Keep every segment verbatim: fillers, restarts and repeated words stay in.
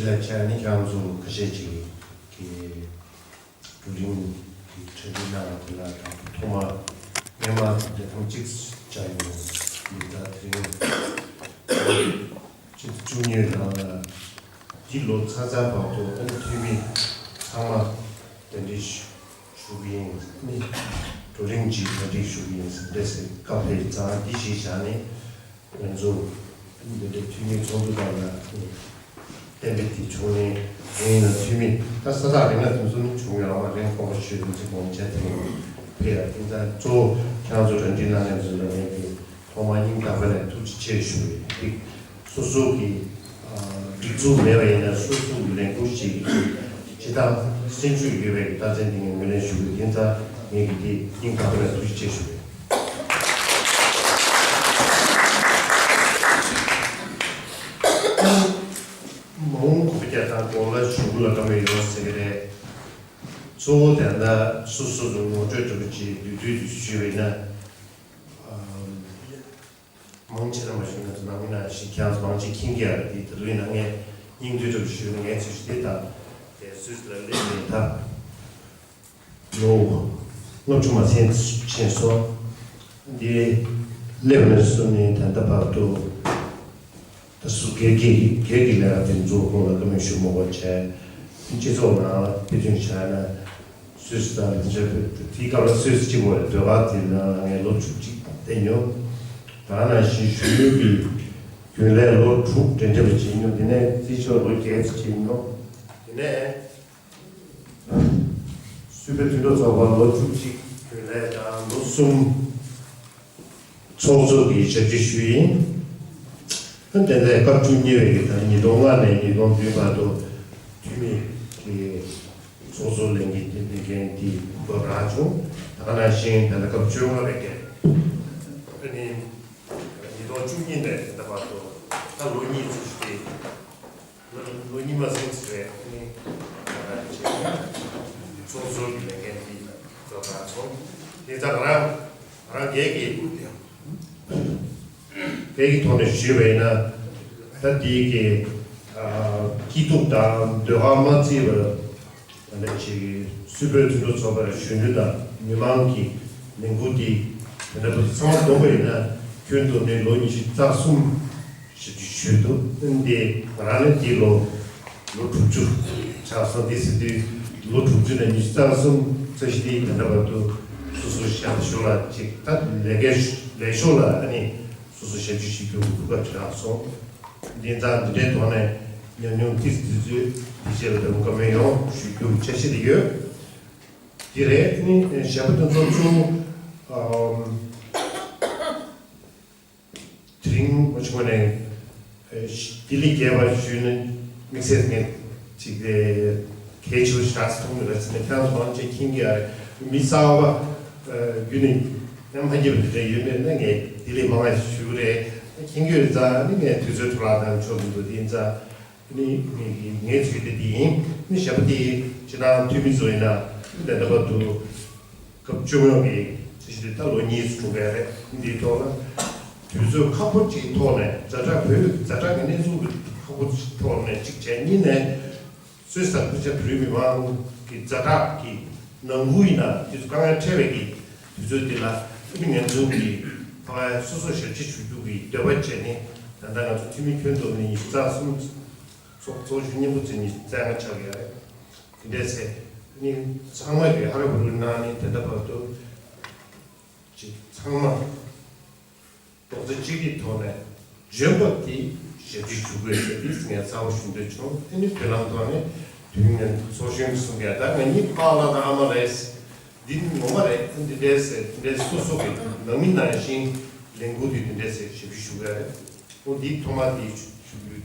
ལ་ཆ་ནི་ཁྱེད་རང་ཚོ་ཁ་ཤས་ཅིག་གིས་བགྲོ་གླེང་གི་གྲ་སྒྲིག་གནང་བ་དེ་ལ་ད་ཐོག་མ་སྔོན་མ་དང་དེ་ཐམས་ཅད་བྱ་ཡོང་མི་ད་དེ་རིང་ཕྱི་ཟླ་བཅུ་གཉིས་རང་ལ་འདི་ལོ་ཚར་ཚར་བར་དུ་ཨ་ནི་འཐུས་མི་ཚང་མ་གདན་འདྲེན་ཞུ་ཞུ་གི་ཡིན། ཨ་ནི་བགྲོ་གླེང་གི་གྲ་སྒྲིག་ཞུ་གི་ཡིན་ཟེར་འདྲ་ཟེར་སྐབས་དེ་ཙང་འདི་གཞི་བཞག་ནས། ང་ཚོ་འདི་འདྲའི་འཐུས་མི་ཚོགས་འདུ་ཁག་ལ་གཏན་འབེབས་དེ་བྱུང་ནས་ཡིན་ན་འཐུས་མི་ད་ས་ཐག་རིང་ན་དེ་ཚོ་ནི་བྱུང་ཡོད་རེད་པ། རིང་ཁོག་པ་ཞུས་ཡོད་ཚེ་དགོངས་འཆར་དེ་ཕེབས་ཡ་དེ་ད་གཙོ་བོ་ཁྱེད་རང་ཚོ་གྲ་སྒྲིག་གནང་མཁན་ཚོ་ལ་ངས་དེ་ཐོག་མར་སྙིང་ཐག་པ་ནས་ཐུགས་རྗེ་ཆེ་ཞུ་ཡི། སོ་སོ་གི་སྒྲིག་འཛུགས་མེད་པ་ཡིན་ན་སོ་སོ་གི་ལས་འགུལ་ཞིག་གི་སྤྱི་བཏང་སེམས་ཤུགས་ཡོད་པའི་རྟགས་མཚན་དེ་ངས་ངོས་ལེན་ཞུ་གི་ཡིན་ཙང་ངས་ཀྱི་དེ་སྙིང་ཐག་པ་ནས་ཐུགས་རྗེ་ཆེ་ཞུ་གི་ཡིན། མ་འོངས་གོ་སྐབས་དང་གོ་ལ་གཞུག་གུ་ལ་བཀྲ་མ་ཡོང་ཟེར་གི་རེད། གཙོ་བོ་དེ་འདྲ་སོ་སོ་ཚོ་ངོ་སྤྲོད་འདྲ་པོ་ཅིག་བསྡུས་བསྡུས་ཀྱིས་ཞུས་པ་ཡིན་ན། མང་ཆེ་ན་མ་ཞུས་ན་ཚོ་ནང་མི་ནང་བཞིན་ཁྱེད་རང་ཚོ་མང་ཆེ་མཁྱེན་གྱི་ཡོད་རེད། དེ་ད་ལོའི་ནང་ངས་སྙིང་བསྡུས་འདྲ་པོ་ཞུས་ན་ངའི་ཚོས་ཞུ་དེ་དང་དེ་སུད་ལ་སླེབས་ནས་ད། ལོ་ལྔ་བཅུ་མ་ཟིན་ཕྱིན་སོང་། འདི་སླེབས་ནས་བཟུང་ནས་ད་ལྟ་བར་དུ་ད་སུ་སྒེར་གྱི་སྒེར་གྱི་ལས་ཀ་དེ་ཚོ་སྐོར་ལ་བཀའ་མོལ་ཞུ་མ་དགོས་བྱས། སྤྱི་ཚོགས་ནང་དཔེ་མཚོན་བྱས་ན་སུད་སི་དང་ལིན་ཅན་ཕུ་དེའི་སྐབས་ལ་སུད་སི་གཅིག་པོ་རེད། ཟློས་གར་དེ་ནང་ལ་ངས་ལོ་བཅུ་གཅིག་བསྡད་མྱོང་། ད་ནང་བཞིན་གཞོན་ནུ་གི་རྒྱུན་ལས་ལོ་དྲུག་འབྲེལ་འདྲ་པོ་བྱས་མྱོང་། དེ་ནས་རྩིས་ཆོག་ལོ་བརྒྱད་ཙམ་བྱས་མྱོང་། དེ་ནས། སུད་བོད་མཐུན་གྲོགས་ཚོགས་པ་ལོ་བཅུ་གཅིག་རྒྱུན་ལས་དང་ལོ་གསུམ་ཚོགས་གཙོ་གི་ཞབས་ཕྱི་ཞུས་ཡིན། དེ་ནས་སྐབས་བཅུ་གཉིས་པའི་གི་ད་ཉིས་སྟོང་ལྔ་ནས་ཉིས་སྟོང་བདུན་བར་དུ་འཐུས་མི་གི་ཚོགས་གཙོ་ལས་འགན་དེ་ལས་འགན་དེ་འགོ་རག་བྱུང་། ད་ག་ནང་བཞིན་ད་ལྟ་སྐབས་བཅོ་ལྔ་པའི་གི་ཨ་ནི་ཉིས་སྟོང་བཅུ་གཉིས་ནས་ད་ལྟ་བར་དུ་ད་ལོ་གཉིས་ཙམ་ཞིག་གི་ལོ་ལོ་གཉིས་མ་ཟིན་ཙམ་རེད། ཨ་ནི་ཚོགས་གཙོ་གི་ལས་འགན་དེ་རྫོགས་པ་སོང་། དེ་ཙང་རང་རང་སྒེར་གྱི་སྒེར་གྱི་ཐོག་ནས་ཞུས་པ་ཡིན་ན། ད་དེའི་གི་སྐྱིད་སྡུག་དང་ཟློས་གར་མ་བརྩིས་པར་ད་ནས་ཅིག་སུད་བོད་མཐུན་གྲོགས་ཚོགས་པར་གཞོན་ནུ་དང་མི་མང་གི་ལས་འགུལ་འདི་དེ་འདྲ་པོ་ཚང་མ་བསྡོམས་པ་ཡིན་ན་ཁྱོན་བསྡོམས་ནས་ལོ་ཉི་ཤུ་རྩ་གསུམ། ཞབས་ཕྱི་ཞུས་འདུག་ཨ་ནི་ང་རང་ནི་འདི་ལོ་ལོ་དྲུག་ཅུ་ཆགས་སོང་། འདི་ཟེར་དུས་ལོ་དྲུག་ཅུ་ནས་ཉི་ཤུ་རྩ་གསུམ་ཙམ་ཞིག་ནི་ད་ལྟ་བར་དུ་སོ་སོ་ཞབས་ཞུ་ལ་ཅིག་ད་ལས་ཀའི་ལས་ཤོག་ལ་ཨ་ནི་སོ་སོ་ཞབས་ཕྱི་ཞུ་རྒྱུ་གི་གོ་སྐབས་ཅིག་རག་སོང་། འདི་ཙང་འདི་འདྲའི་ཐོག་ནས་ཉམས་མྱོང་ཏིས་ཏིས་ཚོས་འདི་བྱས་པ་དང་བཀའ་མོལ་ཡང་ཞུ་རྒྱུ་འཆར་གཞི་དེ་ཡོད། འདི་རེད། ཨ་ནི་གཞན་པ་དེ་ཚོ་ཚུར་ཨམ། དེ་རིང་མ་བྱུང་བ་ནས་ལྡི་ལི་རྒྱས་པར་ཞུས་ན་དམིགས་བསལ་ངས་ཅིག་གལ་ཆེ་བ་ཞིག་མཐོང་གི་རེད་ཟེར་ནས་ཁྱེད་རང་ཚོ་མང་ཆེ་མཁྱེན་གྱི་ཡོད་རེད། མི་གསར་པ་བརྒྱུད་ནས་ཡང་མ་མཁྱེན་པ་དེ་འདྲ་ཡོད་མེད་ན་ངས་ལྡི་ལི་མང་ང་ཞིག་ཞུ་གི་རེད། མཁྱེན་གྱི་ཡོད་རེད་ཙང་ནི་ངས་དུས་ཚོད་འཕྲོ་བརླག་བཏང་ཆོག་མི་འདུག་དེ་ཡིན་ཙང་ནི་ངས་ཚུལ་དེ་འདི་ཡིན། ནི་གཞན་པ་དེ་ཕྱི་ནང་འཐུས་མི་ཚོ་ཡིན་ན་ནི་དེ་འདྲ་པར་དུ། སྐབས་བཅོ་ལྔ་གི་ཚེས་བཞི་དེ་ད་ལོ་གཉིས་སུ་གྲུབ་པ་རེད། འདིའི་ཐོག་ལ་དུས་ཚོད་ཁག་པོ་ཅིག་ཐོག་ནས་ཛ་དྲག་བོད་ཛ་དྲག་གི་གནས་ཚུལ་ཁག་པོ་ཅིག་ཐོག་ནས་གཅིག་བྱས། གཉིས་ནས་སུད་སི་དང་སྐུ་ཚེ་བོད་མི་མང་གི་ཛ་དྲག་གི་ནང་ཁུལ་ཡིན་ན་དུས་ཚོད་དཀའ་ངལ་འཕྲད་པའི་གི་དུས་ཚོད་འདི་ལ་ཨ་ནི་ང་ཚོ་གི་ཕ་བའི་སོ་སོ་ཞབས་ཕྱི་ཞུ་རྒྱུ་གི་འདོད་པ་བྱས་ནས་ད་ལྟ་ང་ཚོ་འཐུས་མི་ཁྱོན་བསྡོམས་ནས་ཉི་ཤུ་རྩ་གསུམ་ཚོགས་གཙོ་གཞོན་སྙིང་པོ་ཚོས་ཉི་ཤུ་རྩ་ལྔ་ཆགས་ཡོད་རེད། དེ་འདྲས་ཚེ་ནི་ཚང་མ་གི་ཧ་ར་བུ་རུ་གནང་ནས་དེ་འདྲ་བར་དུ་ཅིག་ཚང་མ་རྡོག་རྩ་གཅིག་སྒྲིལ་ཐོག་ནས་འཇོན་པ་དེ་ཞབས་ཕྱི་ཞུ་དགོས་ཟེར་དེ་ངས་གསལ་པོ་ཞུ་འདོད་བྱུང་། དེ་ནི་བོད་ནང་ཐོག་ནས་དུས་ངན་ཚོགས་གཞོན་གྱིས་གསུང་གི་ཡ་ད་ང་གཉིས་པཱ་ལགས་དང་ཨ་མ་རེད། འདི་ངོ་མ་རེད། འདི་འདྲས་ཟེར་འདི་འདྲས་སོ་སོ་གི་ནང་མི་ནང་བཞིན་ལས་འགུལ་དེ་འདི་འདྲས་ཟེར་ཞབས་ཕྱི་ཞུ་གི་ཡ་རེད། འོ་འདི་ཐོག་མ་དེ་ཞུ་རྒྱུ།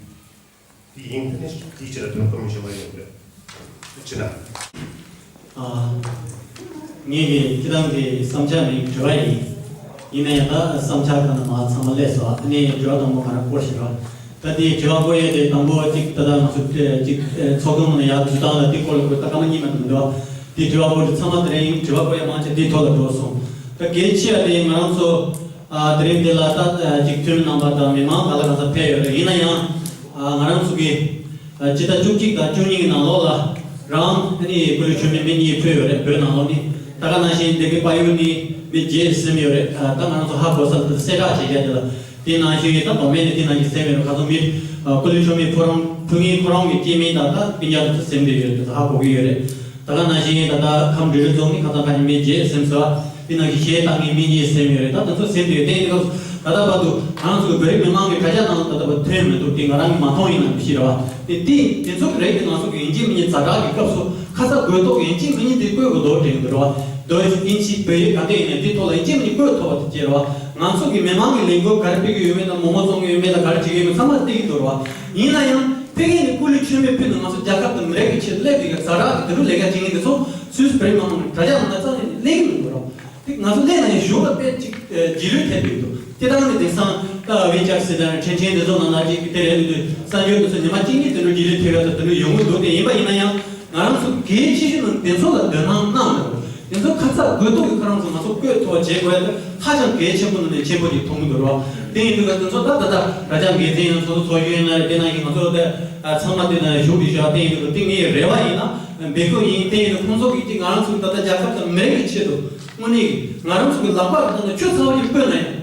དེ་ཡིན་ནི་དེའི་ཕྱིར་དུ་བཀའ་མོལ་ཞུ་བ་ཡིན་པས། ཅི་ན། ཨ། ངེད་ཀྱི་སྤྱི་བཏང་གི་བསམ་འཆར་མིན་དྲི་བ་ཡིན། ཡིན་ན་ཡང་ད་བསམ་འཆར་གང་ན་མ་ཚང་མ་སླེབས་སོང་། ཨ་ནི་དྲི་བ་དང་པོ་ང་རང་སྐོར་ཞིག་རོགས། ད་དེའི་དྲི་བ་བཀོད་ཡས་དེ་དང་པོ་གཅིག་ད་ལྟ་ང་ཚོ་གཅིག་ཚོགས་ཁང་ནང་ཡར་འཛུལ་སྟངས་ལ་དེ་སྐོར་ལ་བཀོད་ད་སྐར་མ་གཉིས་མ་གཏོགས་མི་འདུག་དེའི་དྲི་བ་བཀོད་དེ་ཚང་མ་དེ་རིང་དྲི་བ་བཀོད་ཡས་མང་ཆེ་དེའི་ཐོག་ལ་འགྲོ་སོང་། ད་གལ་ཆེ་བ་དེ་ང་རང་ཚོ། ཨ། དེ་རིང་འདི་ལ་ད་ཅིག་འཐུས་མི་རྣམ་པ་དང་མི་མང་ག་ལ་གང་ས་ཕེབས་ཡོད་རེད། ཡིན་ན་ཡང་། ཨ། ང་རང་ཚོ་གི་ ཕྱི་ཟླ་བཅུ་གཅིག་དང་བཅུ་གཉིས་ཀྱི་ནང་ལོགས་ལ་རང་ཨ་ནི་སྐུ་ལུས་མཆོད་མེ་མི་གཉིས་ཕུལ་ཡོད་རེད། བོད་ནང་ལོགས་ནས། ད་ག་ནང་བཞིན་སྡེ་དགེ་དཔལ་ཡུལ་ནས་མི་བརྒྱད་ཟིན་ཡོད་རེད། ད་ང་རང་ཚོ་ཧ་གོ་ས་ལ་གསལ་བསྒྲགས་བྱེད་རྒྱུ་དེ་ལ། དེ་ནང་བཞིན་ད་མདོ་སྨད་ནས་དེ་ནང་བཞིན་ཟིན་ཡོད་རེད། ཁ་སང་མི་སྐུ་ལུས་མཆོད་མེ་ཕུལ་རང་ཕུལ་མཁན་ཁོ་རང་གི་སྐྱེ་དམན་དང་ད་སྤུན་ཀྱག་དེ་ཚོ་ཟིན་བསྡད་ཡོད་རེད། དེ་ཚོ་ཧ་གོ་གི་ཡོད་རེད། ད་ག་ནང་བཞིན་ད་ལྟ་ཁམས་འབྲི་རུ་རྫོང་ནས་ཁ་སང་ཁ་ཉིན་མི་བརྒྱད་ཟིན་སོང་། དེ་ནང་བཞིན་གཞས་བཏང་མཁན་མི་གཉིས་ཟིན་ཡོད་རེད། ད་དེ་ཚོ་ཟིན་བསྡད་ཡོད། དེ་ཡིན་དུས་ད་ལྟ་བར་དུ་ང་རང་ཚོ་གི་བོད་རིགས་མི་མང་གི་དྲ་རྒྱ་ནང་ལ་ད་ལྟ་བར་ཐོན་མི་འདུག་དེ་ང་རང་གིས་མ་མཐོང་ཡིན་ན་མི་ཤེས་རེད་བ། དེ་དེ་དེ་ཚོ་གི་རིགས་དེ་ང་ཚོ་གི་ཡིན་གཅིག་མིན་གཉིས་ཛ་དྲག་གི་སྐབས་སུ་ཁ་ཚ་དགོས་གཏུགས་ཡིན་གཅིག་མིན་གཉིས་དེ་བཀོད་དགོས་འདུག་དྲན་གྱི་འདུག་རེད་བ། མདོ་དབྱིན་ཇི་བོད་ཡིག་ག་འདྲ་ཡིན་ནའི་དེ་ཐོག་ལ་ཡིན་གཅིག་མིན་གཉིས་བཀོད་ཐུབ་པ་དེ་བྱས་རེད་བ། ང་ཚོ་གི་མི་མང་གི་ལས་འགུལ་ག་རེ་སྤེལ་གྱི་ཡོད་མེད་དང་། མོག་མོག་བཙོང་གི་ཡོད་མེད་དང་། ག་རེ་བྱེད་ཀྱི་ཡོད་མེད་ཚང་མ་བལྟས་ཀྱི་འདུག་རེད་བ། ཡིན་ན་ཡང་ཕ་གི་ནས་སྐུ་ལུས་མཆོད་མེ་ཕུལ་ནས་ང་ཚོ་རྒྱལ་ཁབ་དང་མི་རིགས་ཀྱི་ཆེད་སླེབས་པའི་ཛ་དྲག་གི་དེ་འདྲ་ལས་ཀ་བྱེད་མཁན་དེ་ཚོ་སུད་སི་བོད་རིགས་མི་མང་གི་དྲ་རྒྱ་ནང་ལ་རྩ་ནས་གླེང་གི་མི་འདུག་རེད་བ། དེ་ང་ཚོ་གླེང་ན་ཡང་གཞུག་ལ་དཔེ་གཅིག་རྗེས་ལུས་ཐེབས་ཀྱི་འདུག་དེ་དང་ནི་དེང་སང་ད་ཝེ་ཅེཊ་ཟེར་དང་དྲན་ཆེན་དེ་ཚོ་ནང་ལ་གཅིག་དེ་རེད་འདུག་གསར་འགྱུར་དེ་ཚོ་ཉི་མ་གཅིག་གཉིས་དེ་འདྲ་རྗེས་ལུས་ཐེབས་ཡ་དང་དེ་འདྲ་ཡོང་གི་འདུག་དེ་ཡིན་པ་ཡིན་ན་ཡང་ང་རང་ཚོ་གལ་ཆེ་ཤོས་ནི་དེ་ཚོ་ལ་དོ་སྣང་གནང་དགོས། དེ་ཚོ་ཁ་ཚ་དགོས་གཏུགས་ཀྱི་ཁོ་རང་ཚོ་ང་ཚོ་བཀོད་ཐུབ་པ་བྱེད་དགོས་ཡ་དེ་ཧ་ཅང་གལ་ཆེན་པོ་ནང་ནས་ཆེན་པོ་ཅིག་མཐོང་གི་འདུག་རེད་བ། དེ་ཡིན་དུས་ང་ཚོ་ད་ད་ལྟ་དྲ་རྒྱ་འགན་འཛིན་ཡང་ཚོགས་གཙོ་ཚོགས་གཞོན་ཡིན་ན་རེད། དེ་ནང་གི་ང་ཚོ་དེ་ཚང་མ་དེ་ནང་ཞུགས་ཀྱི་བཞག་དེ་ཡིན་དུས་དེ་ངའི་རེ་བ་ཡིན་ན་འབོད་སྐུལ་ཡིན། དེ་ཡིན་དུས་ཁོང་ཚོ་གིས་ཅིག་ང་རང་ཚོ་ད་ལྟ་རྒྱལ་ཁབ་དང་མི་རིགས་ཀྱི་ཆེད་དུ་དངོས་གནས་ང་རང་ཚོ་གི་ལག་པ་གི་སྟེང་ལ་ཆུ་ཚ་བོ་ཅིག་བསྐོལ་ན་ཡང་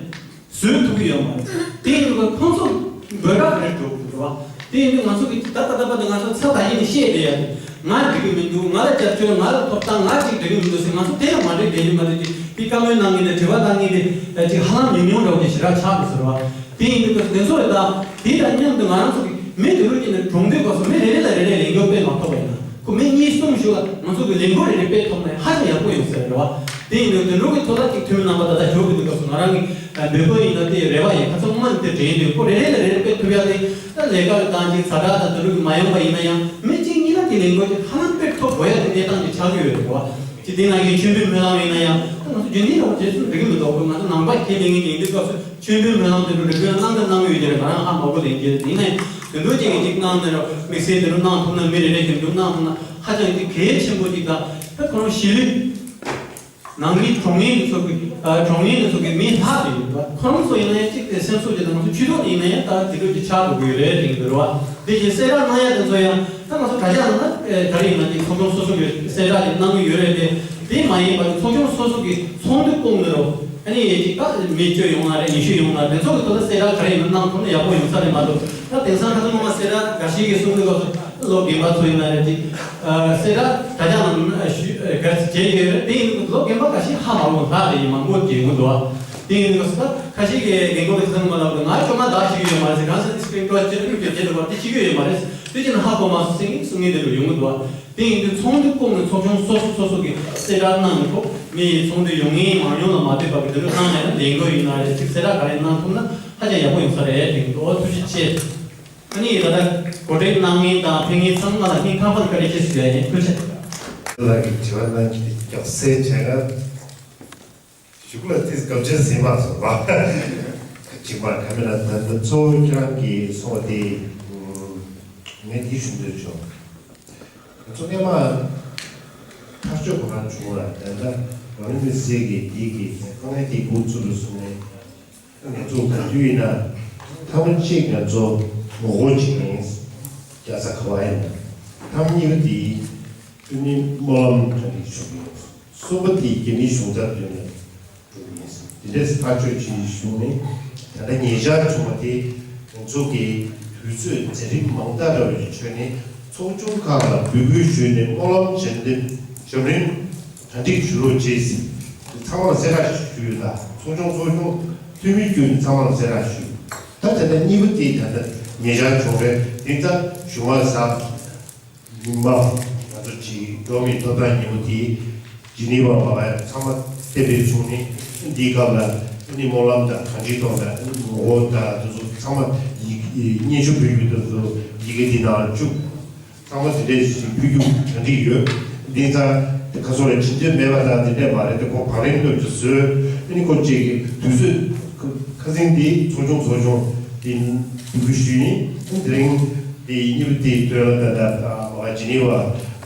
བཟོད་ཐུབ་ཀྱི་ཡོད་མ་རེད། དེ་ཡིན་དུས་ཁོང་ཚོ་འབོད་སྒྲ་ག་རེ་སྒྲོག་གི་འདུག་རེད་བ། དེ་ཡིན་དུས་ང་ཚོ་གི་ད་ད་ལྟ་བར་དུ་ང་ཚོ་ཚ་ད་ཡིན་ནས་བཤད་བསྡད་ཡ་རེད། ང་འགྲིག་གི་མི་འདུག་ང་ལ་རྒྱབ་སྐྱོར། ང་ལ་ཐོབ་ཐང་། ང་ཅིག་འགྲིག་གི་མི་འདུག་ཟེར། ང་ཚོ་དེ་ལ་མ་འགྲིག་དེ་ལ་མ་འགྲིག་ཅིག་དེ་བཀའ་མོལ་གནང་མཁན་དང་དྲི་བ་གནང་མཁན་དེ་ཅིག་ཧ་ལམ་ཉུང་ཉུང་འདྲ་བོ་ཅིག་ཞེ་དྲག་ཆགས་འདུག་ཟེར་བ། དེ་ཡིན་དུས་དེ་ཚོ་རེད། ད་དེ་དང་མཉམ་དུ་ང་རང་ཚོ་གི་མི་དེ་ལོ་གཅིག་ནས་གྲོང་སྡེ་སྐོར་སོང་མི་རེ་རེ་ལ་རེ་རེ་ལས་འགུལ་སྤེལ་མ་ཐུབ་པ་ཡིན་ན། ཁོ་མི་གཉིས་གསུམ་ཞིག་ལ་ང་ཚོ་གི་ལས་འགུལ་རེ་རེ་སྤེལ་ཐུབ་ན་ཧ་ཅང་ཡག་པོ་ཡོང་ས་རེད་བ། དེ་ཡིན་དུས་དེ་འདྲ་གི་ཐོག་ལ་ཅིག་འཐུས་མི་རྣམ་པ་ད་ལྟ་ཞུགས་ཀྱི་འདུག་སྐབས་སུ་ང་རང་གི་འབོད་སྐུལ་ཡིན་ན་དེ་རེ་བ་ཡིན། ཁ་ཚ་དངོས་གནས་དེ་དྲན་འདུག་ཁོ་རེ་རེ་ལ་རེ་རེ་སྤེལ་ཐུབ་ཡ་དེ་ད་ལས་ཀ་གི་སྟངས་ཅིག་ཛ་དྲག་དང་དེ་འདྲ་གི་མ་ཡོང་པ་ཡིན་ན་ཡང་མི་གཅིག་གཉིས་ལ་དེ་ལས་འགུལ་ཅིག་ཧ་ལམ་སྤེལ་ཐུབ་དགོས་ཡ་དེ་གནས་སྟངས་ཅིག་ཆགས་ཀྱི་ཡོད་རེད་བ། ཅིག་དེ་ནང་བཞིན་མཆོད་འབུལ་སྨོན་ལམ་ཡིན་ན་ཡང་ད་ང་ཚོ་རྒྱུན་ལྡན་རང་བྱེད་སྲོལ་འགྲིག་གི་མི་འདུག་ཁོ་ང་ཚོ་ནང་པ་ཁས་ལེན་མཁན་ཡིན་དུས་སྐབས་སུ། མཆོད་འབུལ་སྨོན་ལམ་དེ་འདྲ་རེ་སྐུལ་གནང་དང་གནང་གི་ཡོད་ཀྱི་རེད། ང་རང་ཧ་མ་གོ་ལེན་གྱི་རེད། ཡིན་ནའི་དེ་འདྲ་ཅིག་གི་ཅིག་གནང་ནས་རོ་དམིགས་བསལ་དེ་འདྲ་གནང་ཐུབ་ན། མི་རེ་རེ་བཞིན་དུ་གནང་ཐུབ་ན་ཧ་ཅང་ཅིག་གལ་ཆེན་པོ་ཅིག་དང་། ད་ཁོ་རང་གཞིས་ལུས་ནང་གི་གྲོང་ངེས་ཀྱི་ཚོ་གི་ཨ་གྲོང་ངེས་ཀྱི་ཚོ་གི་མི་ལྷག་དེ་ཡོད་པ་ཁོ་རང་ཚོ་ཡིན་ན་ཡང་ཅིག་དེ་སེམས་གསོ་ཅིག་དང་ང་ཚོ་ཆུ་ཐོག་ནས་ཡིན་ན་ཡང་ད་དེ་འདྲ་ཅིག་ཆགས་འགྲོ་གི་ཡོད་རེད་དྲན་གྱི་འདུག་རེད་བ། དེ་བཞིན་གསལ་བསྒྲགས་གནང་ཡ་དེ་ཚོ་ཡང་ད་ང་ཚོ་དྲ་རྒྱ་ནང་ན་ཨེ་ག་རེ་ཡིན་ན་ཅིག་ཚོགས་ཆུང་སོ་སོ་གི་གསལ་བསྒྲགས་ཅིག་གནང་གི་ཡོད་རེད་དེ། དེ་མ་ཡིན་པར་ཚོགས་ཆུང་སོ་སོ་གི་ཚོགས་འདུ་བསྐོང་ནས་རོ། ཨ་ནི་ཅིག་ད་མི་བཅུ་ཡོང་ན་རེད། ཉི་ཤུ་ཡོང་ན་རེད། དེ་ཚོ་གི་ཐོག་ལ་གསལ་བསྒྲགས་ག་རེ་ཡིན་ན་གནང་ཐུབ་ན་ཡག་པོ་ཡོང་ས་རེད་མ་གཏོགས། ད་དེང་སང་ཁ་སང་སྔོན་མ་གསལ་བསྒྲགས་འགའ་ཞིག་གིས་གསུང་དུས་སྐབས་སུ་ལོ་རྒན་པ་ཚོ་ཡིན་ན་རེད། ཅིག་གསལ་བསྒྲགས་དྲ་རྒྱ་ནང་ཞུ་ག་རེ་བྱེད་ཀྱི་ཡོད་རེད། དེ་ཡིན་དུས་ལོ་རྒན་པ་འགའ་ཞིག་ཧ་མ་གོ་ལྷག་རེད། ཡིན་མང་པོ་བྱེད་དགོས་འདུག་དེ་ཡིན་དུས་སྐབས་སུ་ད་ཁ་ཤས་ཀྱིས་རྒན་གོག་གི་ཁ་སང་སྔོན་མ་ལབ་དུས་ང་ཅོ་མ་བདག་ཞིག་ཡོད་མ་རེད་ཟེར། གང་ཟེར་སི་ཀི་རིན་ཀྲོ་ཅི་རུ་རྒྱབ་བྱེད་འདུག་པ་དེ་ཤེས་ཀྱི་ཡོད་མ་རེད། དེ་ཅི་ན་ཧ་གོ་མ་སོང་ཟེར་གསུང་མཁན་དེ་འདྲ་ཡོང་གི་འདུག་དེ་ཡིན་དུས་ཚོགས་འདུ་བསྐོང་ནས་ཚོགས་ཆུང་སོ་སོ་སོ་སོ་གིས་གསལ་བསྒྲགས་གནང་ནས་ཁོ་མི་ཚོགས་འདུ་ཡོང་མཁན་མང་ཉུང་ལ་མ་ལྟོས་པར་གྱི་དེ་འདྲ་གནང་ནས་ལས་འགུལ་ཡིན་ན་རེད། ཅིག་གསལ་བསྒྲགས་ག་རེ་གནང་ཐུབ་ན་ཧ་ཅང་ཡག་པོ་ཡོང་ས་རེད་དྲན་གྱི་འདུག་ཨོ་ཐུགས་རྗེ་ཆེ། ཨ་ནི་ད་ལྟ་གོ་སྒྲིག་གནང་མཁན་དང་ཕེབས་མཁན་ཚང་མ་ལ་སྙིང་ཐག་པ་ནས་བཀའ་དྲིན་ཆེ་ཞུ་ཡ་ཡིན། ཐུགས་རྗེ་ཆེ། ལགས་ཀྱི་དྲི་བ་གནང་མཁན་དེ་སྐྱག་སེ་བྱས་ན། གཞུག་ལ་ཏིས་སྐབས་ཆེན་ཟིན་པ་སོང་བ། གཅིག་པ་ཁ་མེད་ལ་ད་ལྟ་གཙོ་བོ་ཁྱེད་རང་གིས་གསུངས་པ་དེ་ངས་འདི་ཞུ་འདོད་བྱུང་། ང་ཚོ་སྔས་མ་ཐག་གཅོད་ཁོ་རང་བྱུང་བ་ད་ལྟ་རང་མི་སེ་གི་དེ་གི་དཀའ་ངལ་དེ་འགོ་ཚུགས་རུ་སོང་ནས་ང་ཚོ་ག་དུས་ཡིན་ན་ཐེངས་མ་གཅིག་ང་ཚོ་ངོ་རྒོལ་བྱེད་མཁན་རྒྱལ་ས་ག་བ་ཡིན་ན་ཐེངས་མ་གཉིས་པ་དེ་ཨ་ནི་སྨོན་ལམ་ག་འདྲ་ཞུ་གི་ཡོད། གསུམ་པ་དེ་རྒྱ་མིའི་གཞུང་ཚབ་མདུན་ནས་འགྲོ་གི་ཡིན། དེ་འདྲས་ཐག་གཅོད་བྱེད་བཞུགས་ནས་ད་ལྟ་ཉེ་ཆར་བྱུང་བ་དེ་ང་ཚོ་གི་དུས་ཚོད་མཛད་རིམ་མང་དག་འདྲ་བ་ཞིག་བྱོས་ནས་ཚོགས་ཆུང་ཁག་ལ་འབོད་སྐུལ་ཞུས་ནས་སྨོན་ལམ་ཞབས་འདེགས་ཞབས་རིམ་གྲ་སྒྲིག་ཞུ་རོགས་བྱེད་ཟེར། ཚང་མར་གསལ་བསྒྲགས་ཞུས་ཡོད་ལ་ཚོགས་ཆུང་ཚོགས་ཆུང་འཐུས་མི་བརྒྱུད་ནས་ཚང་མར་གསལ་བསྒྲགས་ཞུས། ད་དེ་ལྟར་གཉིས་པ་དེ་ད་ལྟ་ཉེ་ཆར་བྱུང་བས་དེ་ལྟར་གཞུང་བ་ཟབ། ཉི་མ་ང་ཚོ་གཅིག་འགྲོ་བའི་ཐོབ་ཐང་ཉིན་མོ་དེ་ཇི་ནི་ཝ་མ་བ་ཚང་མ་བསྟན་པའི་ཚུགས་ནས་འདིའི་སྐབས་ལ་ནི་སྨོན་ལམ་དང་གང་ཅིའི་ཐོག་ལ་ངོ་རྒོལ་དང་དེ་ཚོ་ཚང་མ་ཡི་སྙན་ཞུ་ཕུལ་རྒྱུ་དེ་ཚོ་ཡི་གེ་འདི་ནང་བཅུག་ཚང་མ་དེ་འདྲས་ཞིག་ཕུལ་རྒྱུ་གྲ་སྒྲིག་ཡོད། འདི་ཚང་ཁ་སོ་ལ་ཕྱིན་ཆད་མེད་པ་དང་དེ་འདྲས་མ་རེད་དེ་ཁོ་བང་རིམ་སློབ་ཀྱི་བཟོས་ནི་ཁོ་གཅིག་གི་དུས་ཚོད་ཁ་སང་འདི་ཚོགས་ཆུང་ཚོགས་ཆུང་འདི་འབོད་སྐུལ་ཞུས་ཡིན། དེ་རིང་འདི་གཉིས་པ་དེའི་དོན་ལ་ད་ལྟ་ཇི་ནི་ཝ་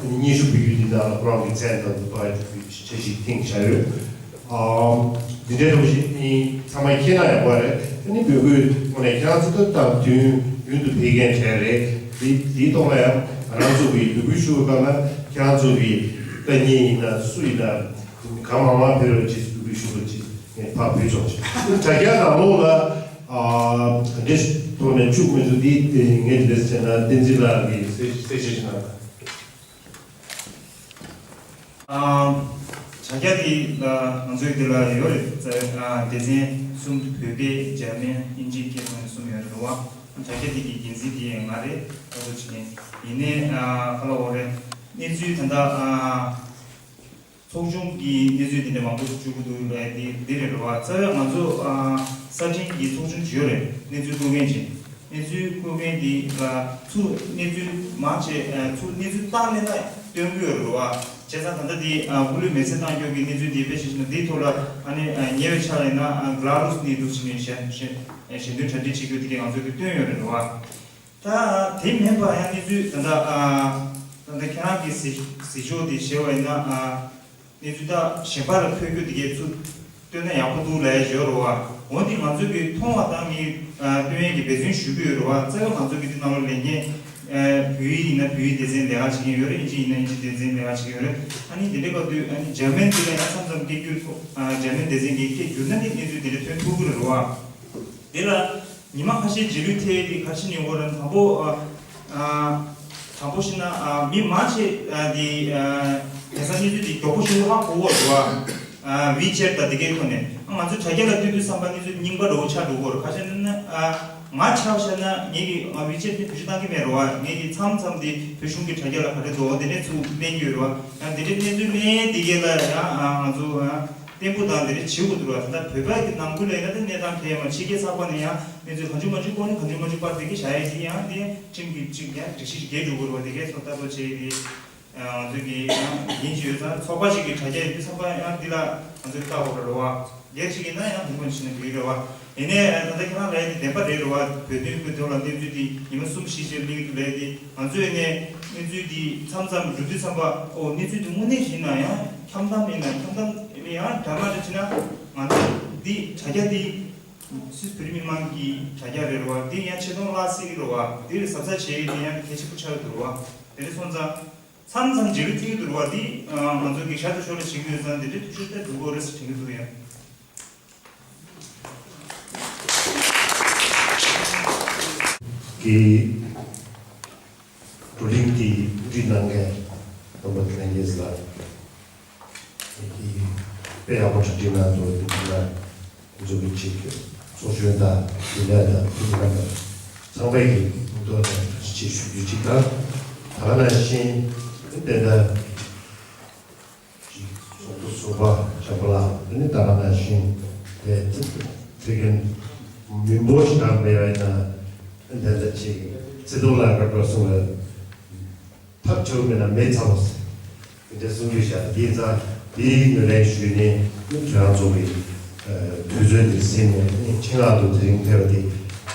སྙན་ཞུ་ཕུལ་རྒྱུ་འདི་དག་ལ་ཁོ་རང་གི་མཚན་དང་འབྲེལ་བའི་འཆར་གཞི་ཐེངས་བཞག་ཡོད། འདི་འདྲའི་རོགས་ཞིག་ཚང་མས་ཤེས་ན་ཡག་པོ་རེད། དེ་ནི་འབོད་སྐུལ་དངོས་གནས་ཁྱེད་རང་ཚོ་ད་དུང་དུས་ རྒྱུན་དུ་ཕེབས་མཁན་གྲས་རེད། དེ་དེའི་ཐོག་ལ་ཡང་ང་རང་ཚོ་གིས་འབོད་སྐུལ་ཞུ་བའི་སྐབས་ལ་ཁྱེད་རང་ཚོ་གི་ལྟ་མཁན་ཡིན་ན་སུ་ཡིན་ན་གང་མང་མང་ཕེབས་རོགས་གྱིས་འབོད་སྐུལ་ཞུ་རོགས་གྱིས་ངས་ཕར་ཕུལ་ཆོག་ཅིག་དྲ་རྒྱ་ནང་ལོགས་ལ་ཨ་ག་འདྲས་ཐོག་ནས་བཅུག་མི་འདུག་འདི་ངས་འདི་འདྲས་བྱས་ན་བསྟན་འཛིན་ལགས་ཀྱིས་གསལ་གསལ་བཤད་ཞིག་གནང་དང་། ཨ། དྲ་རྒྱ་འདི་ལ་ང་ཚོའི་འདི་ལ་ཡོད་རེད། ཨ། སྡེ་ཚན་གསུམ། བོད་སྐད། འཇར་མན། དབྱིན་ཇི་སྐད་ཐོག་ནས་གསུམ་ཡོད་རེད་བ། དྲ་རྒྱ་འདི་གི་འགན་འཛིན་འདི་ང་རེད། ད་དུ་བྱས་ཡིན་ནའི་ཨ་ག་ལ་འོ་རེད། གནས་ཚུལ་ད་ལྟ་ཨ་ཚོགས་ཆུང་གི་གནས་ཚུལ་འདི་འདྲ་མང་པོ་ཞིག་བཅུག་གི་འདུག་ལས་འདི་འདི་རེད་རེད་བ། རྩ་བའི་ང་ཚོ་ཨ་གསར་འཕྲིན་གྱི་ཚོགས་ཆུང་ཅིག་ཡོད་རེད། གནས་ཚུལ་བཀོད་མཁན་ཅིག་གནས་ཚུལ་བཀོད་མཁན་འདི་ལ་ཚུར་གནས་ཚུལ་མང་ཆེ་ཨ་ཚུར་གནས་ཚུལ་བཏང་སླེབས་ན་སྟོན་གྱི་ཡོད་རེད་བ། བྱས་ཙང་ད་ལྟ་འདི་ཨ་སྐུ་ལུས་མེ་སྲེག་བཏང་རྒྱུ་གི་གནས་ཚུལ་འདི་དཔེ་ཆ་བཞག་ན་འདིའི་ཐོག་ལ་ཨ་ནི་ཨ་ཉེ་བའི་ཆར་ཡིན་ན་ཨ་གྷ་ལ་རུ་སི་ནས་འདུག་ཟེར་ནས་ཞལ་ཞལ་ཞལ་འདོན་གྲ་སྒྲིག་བྱེད་རྒྱུ་དེ་གས་ང་ཚོ་གིས་བཏོན་ཡོད་རེད་རེད་བ། ད་དེ་མིན་པ་ཡང་གནས་ཚུལ་ད་ལྟ་ཨ་ད་ལྟ་ཁྱེད་རང་གི་གཟིགས་གཟིགས་ཕྱོགས་དེ་བྱས་པ་ཡིན་ན་ཨ་གནས་ཚུལ་ད་གཞན་པ་ལ་འཁོད་རྒྱུ་དེ་གས་ཚུར་བཏོན་ན་ཡག་པོ་འདུག་ལབ་ཡ་ཡོད་རེད་བ། འོ་འདི་ང་ཚོ་གིས་མཐོང་བ་དང་ངས་ཨ་བཏོན་ཡས་ཀྱི་འབད་བརྩོན་ཞུ་གི་ཡོད་རེད་བ། རྩ་བའི་ང་ཚོ་གི་འདི་ནང་ལོགས་ལས་འགན་ཨ་བོད་ཡིག་ཡིན་ན་བོད་ཡིག་སྡེ་ཚན་ལས་ཀ་བྱེད་མཁན་ཡོད་རེད། ཨིན་ཇི་ཡིན་ན་ཨིན་ཇི་སྡེ་ཚན་ལས་ཀ་བྱེད་མཁན་ཡོད་རེད། ཨ་ནི་དེ་འདྲའི་སྐབས་དུས་ཨ་ནི་འཇར་མན་འདི་ལ་ཡང་མཚམས་མཚམས་སྐད་སྒྱུར་ཐོག་ཨ་འཇར་མན་སྡེ་ཚན་གྱིས་སྐད་བསྒྱུར་ན་ནི་གནས་ཚུལ་དེ་འདྲ་ཐོན་ཐུབ་ཀྱི་རེད་བ། དེ་ལ་ཉི་མ་ཁ་ཤས་རྗེས་ལུས་ཐེབས་ཏེ་ག་རེ་བྱས་ནས་ཡོང་གི་རེད། དང་པོ་ཨ་ཨ་དང་པོ་བཤད་ན་ཨ་མི་མང་ཆེ་ཨ་དེ་ཨ་དེང་སང་གནས་ཚུལ་དེ་མགྱོགས་པོ་ཞེ་པོ་ཧ་གོ་གི་རེད་བ། ཨ་ཝི་ཆེ་ཊི་དང་དེ་གའི་ཐོག་ནས་ཨ་ང་ཚོ་དྲ་རྒྱ་ལ་བསྟུན་དུས་བསམ་པ་གནས་ཚུལ་རྙིང་པ་འདྲ་བོ་ཆགས་འགྲོ་གི་རེད། ཁ་ཤས་ནི་ཨ་ང་ཆ་བཞག་ན་ངེད་ཀྱི་ཨ་ཝི་ཆེ་ཊི་དེ་བེད་སྤྱོད་བཏང་གི་མེད་རེད་བ། ངེད་ཀྱི་མཚམས་མཚམས་དེ་བོད་གཞུང་གི་དྲ་རྒྱ་ལ་ག་རེ་འདུག་དེ་ནས་ཚུར་ལེན་གྱི་ཡོད་རེད་བ། ཡང་དེ་འདྲའི་གནས་ཚུལ་ལེན་དེ་གའི་ལ་ཡང་ཨ་ང་ཚོ་ཨ། བརྟན་པོ་དང་དེ་འདྲ་བྱེད་དགོས་འདུག་ལ། ད་ལྟ་བོད་པ་གི་ནང་ཁུལ་ལ་ཡིན་ན་ད་གནས་སྟངས་གལ་མ་ཕྱི་རྒྱལ་ཚགས་པར་ནས་ཡང་གནས་ཚུལ་གང་བྱུང་མང་བྱུང་བཀོད་ནས་གང་བྱུང་མང་བྱུང་པར་དེ་གི་བཞག་ཡས་དེ་ཡང་དེ་ཁྲིམས་ཀྱི་གཅིག་ཡང་སྒྲིག་གཞི་ཞིག་འགལ་འགྲོ་གི་རེད་བ། དེ་གས་ཚོ་ལྟ་རྟོག་བྱས་ཏེ་ང་ཚོ་གི་ཡང་ཡིན་གྱི་ཡོད་ཙང་ཚོགས་པ་ཞིག་གི་དྲ་རྒྱ་ཡིན་དུས་ཚོགས་པ་ཡང་འདི་ལ་ང་ཚོས་ལྟ་དགོས་རེད་བ། སྒེར་ཞིག་ཡིན་ན་ཡང་དེ་མོ་ཞིག་ནས་འགྲིག་གི་རེད་བ། ཡིན་ནའི་ད་ལྟ་ཁྱེད་རང་ལབ་ཡས་དེ་བདེན་པ་རེད་རེད་བ། བོད་དོན་གྱི་ཐོག་ལ་གནས་ཚུལ་དེ་ཉི་མ་གསུམ་བཞི་ཞིག་གླེང་གི་འདུག་ལབ་ཡས་དེ་ང་ཚོས་ནས་གནས་ཚུལ་དེ་མཚམས་མཚམས་འགྲོ་དུས་ཙམ་པ་ཨོ་གནས་ཚུལ་དེ་དངོས་གནས་ཡིན་ན་ཡང་། འཁྱམ་གཏམ་ཡིན་ན་འཁྱམ་གཏམ་ཡིན་ན་ཡང་འདྲ་མ་འདྲ་བྱས་ན་ང་ཚོ་འདི་དྲ་རྒྱ་འདི་སུད་སི་བོད་རིགས་མི་མང་གི་དྲ་རྒྱ་རེད་རེད་བ། འདི་ཡང་ཆེ་མཐོང་བརླག་སྲིད་ཀྱི་རེད་བ། འདི་ལ་གཟབ་གཟབ་བྱེད་ཡས་འདི་ཡང་གལ་ཆེན་པོ་ཆགས་ཀྱི་འདུག་རེད་བ། དེ་འདྲ་སོང་ཙང་མཚམས་མཚམས་རྗེས་ལུས་ཐེབས་ཀྱི་འདུག་རེད་བ། འདི་ང་ཚོ་གི་ཞར་དུ་ཞོར་ལ་བྱེད་ཀྱི་ཡོད་ཙང་འདི་འདྲའི་ཐུགས་ཤུགས་ཏན་འདུག་གོ་རེད་ཟེར་དྲན་གྱི་འདུག་ཡ། གི་བགྲོ་གླེང་འདི་འདི་གནང་མཁན་རྣམ་པ་ལྷན་རྒྱས་ལ་དཔེ་ཡག་པོ་གྲ་སྒྲིག་གནང་འདུག་འདི་ལ་འཛུགས་ཀྱི་ཅིག་ཚོགས་གཞོན་དང་དེ་ལས་དང་དེ་ལས་དང་ཚང་མས་ཀྱི་མདོ་དང་ཅིག་ཞུ་རྒྱུ་ཅིག་དང་། ད་ག་ནང་བཞིན་དེ་ལྟར། ཚོགས་གཙོ་ཟུར་པ་བྱམས་པ་ལགས་ནི་ད་ག་ནང་བཞིན་དེ་ཚིག་དེ་གི་མི་འབོར་ཞིག་རང་མེད་པ་ཡིན་ན་དེ་འདྲ་ཅིག་ཚེ་ཐུབ་ལགས་ཀྱིས་གསུངས་པའི་ཐབས་བྱུང་མེད་ན་མེ་ཚ་བ་ཟེར་དེ་འདྲ་གསུང་རྒྱུ་བཞག་འདི་ཙང་དེའི་ངོས་ལེན་ཞུས་ནས་ཁྱེད་རང་ཚོ་གི་དུས་ཚོད་འདིར་ཟིན་ནས་ཆེད་མངགས་དུ་དེ་རིང་ཕེབས་པ་དེ་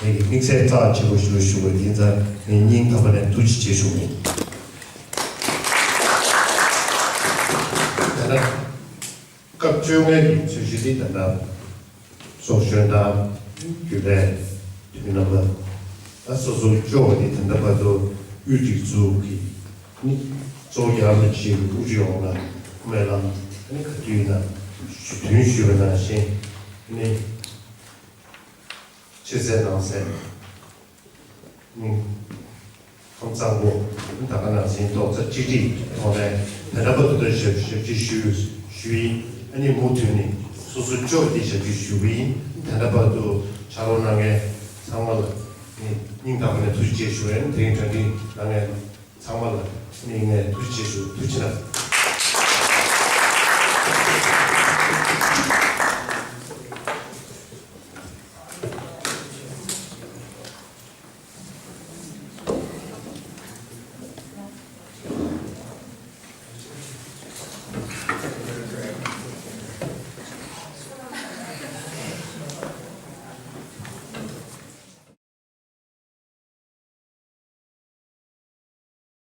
ངེད་ཀྱི་དམིགས་བསལ་རྩ་ཆེན་པོ་ཞུ་ཞུ་བ་འདི་ཙང་ངས་སྙིང་ཐག་པ་ནས་ཐུགས་རྗེ་ཆེ་ཞུ་ངེས། ད་ལྟ་སྐབས་བཅོ་ལྔ་གི་ཚོས་གཞི་འདི་ད་ལྟ་ཚོགས་གཞོན་དང་རྒྱུན་ལས་འཐུས་མི་རྣམ་པ་ད་སོ་སོ་སྐྱོ་བ་འདི་ད་ལྟ་བར་དུ་དབུས་སྒྲིག་འཛུགས་ཀྱི་ནི་གཙོ་བོ་རྒྱ་གར་གྱི་དབུ་ཁྲིད་འོག་ལ་སྨོན་ལམ་ནི་ག་དུས་ཡིན་ན་ཞུ་དོན་ཞུས་པ་ནང་བཞིན་ནི། ཕྱི་གསལ་ནང་གསལ། ཁམས་གཙང་པོ། ད་ག་ནང་བཞིན་རྡོག་རྩ་གཅིག་སྒྲིལ་གྱི་ཐོག་ནས་ད་ལྟ་བར་དུ་ཞབས་ཞབས་ཕྱི་ཞུ་ཞུ་ཡིན། ཨ་ནི་མུ་མཐུད་ནས་སོ་སོ་ཕྱོགས་ཀྱི་ཞབས་ཕྱི་ཞུ་གི་ཡིན། ད་ལྟ་བར་དུ་ཕྱག་རོགས་གནང་མཁན་ཚང་མ་ལ་ནི་སྙིང་ཐག་པ་ནས་ཐུགས་རྗེ་ཆེ་ཞུ་ཡིན། དེ་རིང་གྲ་སྒྲིག་གནང་མཁན་ཚང་མ་ལ་ནི་ངས་ཐུགས་རྗེ་ཆེ་ཞུ། ཐུགས་རྗེ་གནང་།